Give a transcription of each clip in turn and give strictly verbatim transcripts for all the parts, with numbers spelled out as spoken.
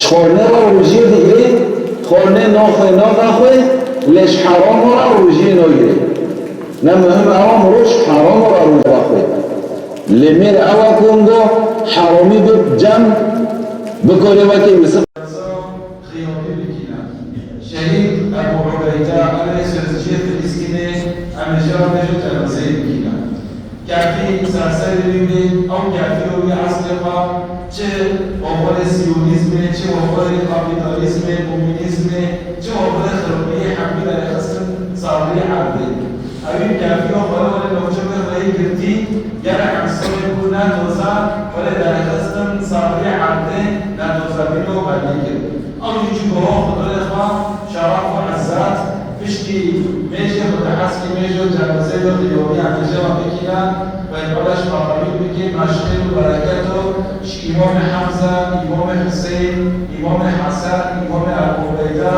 Xwarine re rojiyê digirê, xwarine naxwe, naxa xwe, lê ji heramo re rojiyê nagirê. Ne muhim ewa mirov ji heramo re roj daxwe. Lê mêr ewa ku hingû heramî bi cem bikore wekî misir. Xiyabî bikîne. Şehîd Ebû Ubeyde, ev ê sözciyê Filîstînê, em ê jê re bêjin cenazeyê bikîne. Kefî serserê wî bê, ew kefî û wî eslê xwe çi oxirê siyonîzmê, çi oxirê kapîtalîzmê, komûnîzmê, çi oxirê xirabiyê hemî derêxistin saxleyê erdê. Ewî kefî û xwe were navçe wê rêyê girtî, gere emsalê ku ne doza were derêxistin saxleyê erdê, ne doza bîno belî kir. Ew jî çi goho xwe xwe şeref û izzet, piştî mêjê xwe di heskî mêjo cenazeyê xiyabî em ê jê re bikîne, Xwedê ji me qebîl bike, me ji xêr û bereket û ji Îmamê Hemze, Îmamê Husên, Îmamê Hesen, Îmamê Ebû Ubeyde,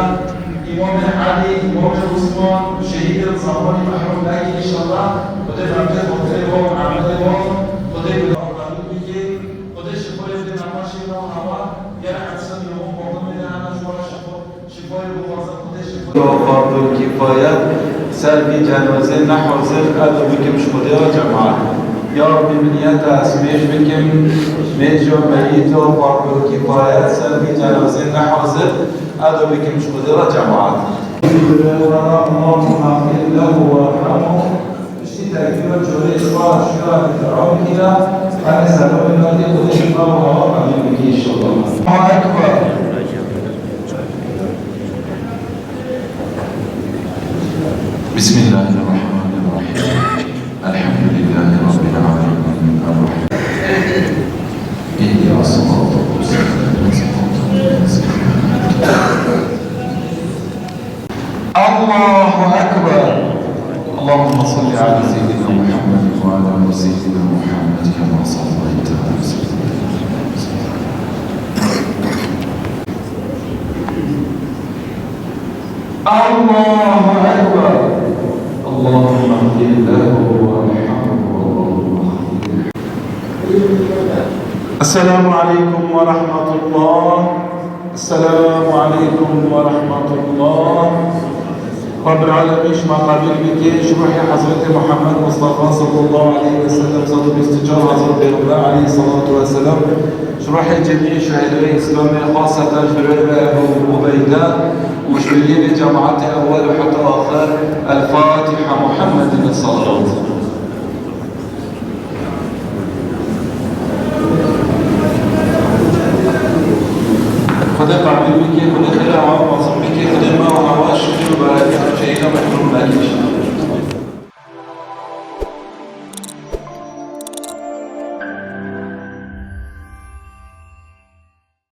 Îmamê Elî, Îmamê Osman û şehîdên zemanî mehrum neke înşallah. Xwedê bereket xatirê wan û emelê wan, Xwedê bi qebîl bike, Xwedê şifayê bide nexweşê wan hewa, gere emsal yomon batin bide heme ji wan şifa. Şifayê bixwazin Xwedê şifa. Fardul kifayet ser vî cenazê ne hazir, edo bikim ji Xwedê re cemaat. Ya Rabbî min niyeta ez mêj bikim, mêjo meyîto fardul kifayet ser vî cenazê ne hazir, edo bikim ji Xwedê re cemaat. Piştî tekbîra çolê ji xwe şûra dua bikîne, em ê selamê Xwedê, Xwedê şifa û hewa qebîl bike înşallah. Allahu Ekber. بسم الله الرحمن الرحيم. الحمد لله رب العالمين. الرحمن الرحيم. اهدنا الصراط المستقيم. صراط الذين أنعمت عليهم. الله أكبر. اللهم صل على سيدنا محمد وعلى آل سيدنا محمد كما صليت على سيدنا محمد. الله أكبر. اللهم اغفر له وارحمه اللهم اغفر له. السلام عليكم ورحمة الله. السلام عليكم ورحمة الله. رب العالمين شما قبول بكي، شروحي حضرت محمد مصطفى صلى الله عليه وسلم، صد وبيست وچار حضرت پیغمبر عليه الصلاة والسلام، شروحي جميع شهداء الإسلام، خاصة جبريل أبو عبيدة، وشبيلي جماعة أول وحتى آخر. الفاتحة. محمد الصلوات. Xwedê qebîl bike, Xwedê xêra wan mazin bike, Xwedê me û hewa şikir û bereketa şehîda mehrum nekir.